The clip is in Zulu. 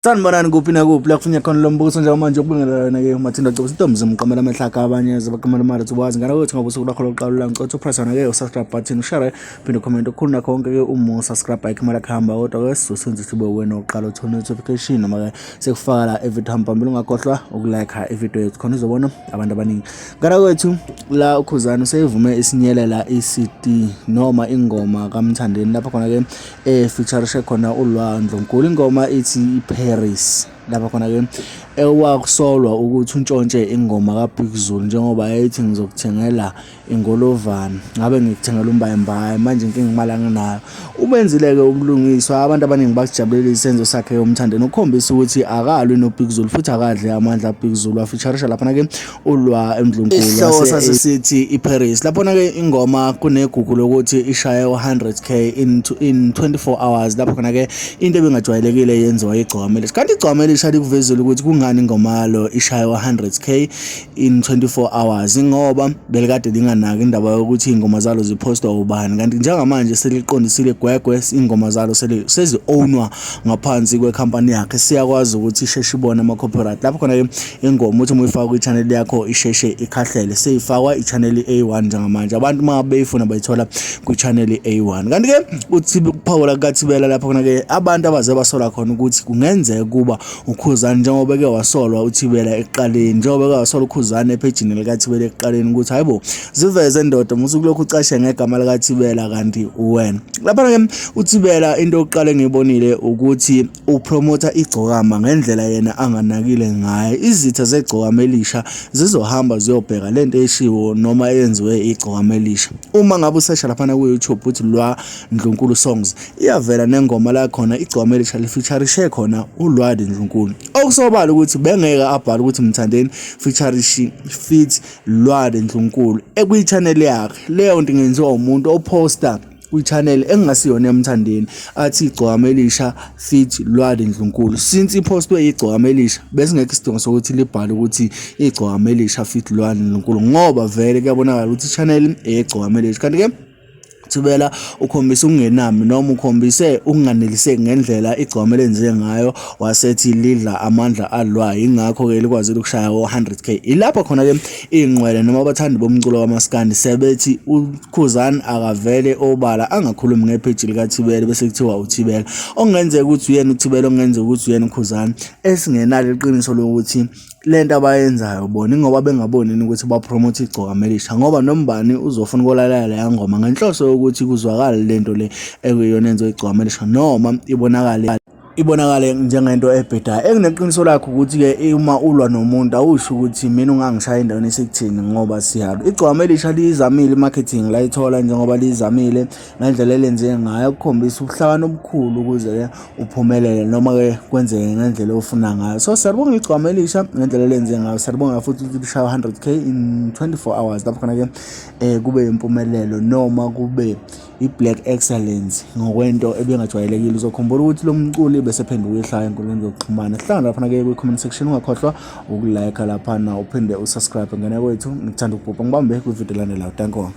Sanibonani kuphi nakuphi la kufunya khona lo mbuso njengamanje ukubingelela wena ke uMathinda Gcobo intombi zimqamela amehlaka abanye zibaqamela imali uthi wazi ngana kwethu ngoba usuku lwakho lokuqala la ngicela upress wena ke usubscribe button ushare phinde comment okukhulu nakho konke ke uma usubscribe ayikho imali akuhamba kodwa ke sizosenza ukuthi ube wena oqala uthola notification noma ke sekufaka la every time phambili ungakhohlwa ukulike ivideo yethu khona uzobona abantu abaningi ngana kwethu la uKhuzani useyivume isinyelela iCD noma ingoma kaMthandeni lapha khona ke efeaturishe khona uLwa Ndlunkulu ingoma ithi iParis lapha khona ke ewakusolwa ukuthi untshontshe ingoma kaBig Zulu njengoba yayithi ngizokuthengela ingolovane ngabe ngikuthengela umbayimbayi manje inkinga imali anginayo ubenzile-ke ubulungiswa abantu abaningi bakujabulela isenzo sakhe umthandeni ukukhombisa ukuthi akalwi noBig Zulu futhi akadle amandla aBig Zulu wafeaturisha laphana-ke ulwa eNdlunkulu Isihloko sasisithi iParis. Laphona-ke ingoma kunegugu lokuthi ishaye u-100k in 24 hours. Lapho khona-ke into ebingajwayelekile yenziwa igcokama elisha. Kanti igcokama elisha likuvezile ukuthi kungani ingoma yalo ishaye u-100k in 24 hours. Ingoba belikade linganaki indaba yokuthi iy'ngoma zalo ziphostwa ubani. Kanti njengamanje seliqondisile igwegwe iy'ngoma zalo sezi-ownwa ngaphansi kwekhampani yakhe siyakwazi ukuthi isheshe ibone ama-copyright lapho khona-ke ingoma uthi uma uyifaka kwi-channel yakho isheshe ikhahlele seyifakwa i-channel A1 njengamanje abantu uma beyifuna bayithola kwi-channel A1 kanti-ke uthi ukuphawula kukathibela lapho khona-ke abantu abaze basola khona ukuthi kungenzeka ukuba ukhuzani njengoba eke wasolwa uthibela ekuqaleni njengoba eke wasola ukhuzani ephejini likathibela ekuqaleni ukuthi hayibo ziveze ndoda musuku lokhu ucashe ngegama likathibela kanti uwena Lapha-ke uThibela into yokuqala engiyibonile ukuthi upromotha igcokama ngendlela yena anganakile ngayo. Izitha zegcokama elisha zizohamba ziyobheka lento eshiwo noma eyenziwe igcokama elisha. Uma ngabe usesha laphana ku-YouTube uthi Lwa Ndlunkulu Songs, iyavela nengoma la khona igcokama elisha lifeaturishe khona uLwa Ndlunkulu. Okusobala ukuthi bengeke abhale ukuthi Mthandeni featurish feat Lwa Ndlunkulu ekwi-channel yakhe. Leyo nto ingenziwa umuntu ophosta kwi-channel engingasiyona emthandeni athi igcokama elisha fit lwale ndlunkulu since iphostwe igcokama elisha besingekho isidingo sokuthi libhale ukuthi igcokama elisha fit lwale ndlunkulu ngoba vele kuyabonakala ukuthi i-channel eyegcokama elisha kanti-ke Thubela ukhombisa ukungenami noma ukhombise ukunganeliseki ngendlela igcwama elenziwe ngayo wasethi lidla amandla alwa ingakho-ke likwazile ukushaya o-100k ilapho khona-ke Iy'ngqwele noma abathandi bomculo kamaskandi sebethi uKhuzani akavele obala angakhulumi ngepheji likaThibela bese kuthiwa uThibela. Okungenzeka ukuthi uyena uThibela okungenzeka ukuthi uyena uKhuzani esingenalo iqiniso lokuthi lento abayenzayo bona ingoba bengaboni yini ukuthi bapromothe igcokama elisha ngoba nombani uzofuna ukulalela leya ngoma ngenhloso yokuthi kuzwakale lento le ekuyiyona enziwe igcokama elisha noma ibonakale ibonakale njengento ebhedayo. Engineqiniso lakho ukuthi-ke uma ulwa nomuntu awusho ukuthi mina ungangishaya endaweni esekuthini ngoba siyalwa. Igcwama elisha liyizamile i-marketing layithola njengoba liyizamile ngendlela elenze ngayo ukukhombisa ubuhlakani obukhulu ukuze-ke uphumelele noma-ke kwenzeke ngendlela ofuna ngayo. So siyalibonga igcwama elisha ngendlela elenze ngayo. Siyalibonga futhi ukuthi lishaya 100k in 24 hours lapho khona-ke um kube impumelelo noma kube i-Black Excellence ngokwento ebingajwayelekile. Uzokhumbula ukuthi lo mculi besephenduka ihlaya enkundleni zokuxhumana. Sihlangana laphana-ke kwi-comment section, ungakhohlwa ukulike laphana uphinde usubscribe ngene kwethu. Ngikuthanda ukubhubha, ngibambe kwividiyo elandelayo. Danko.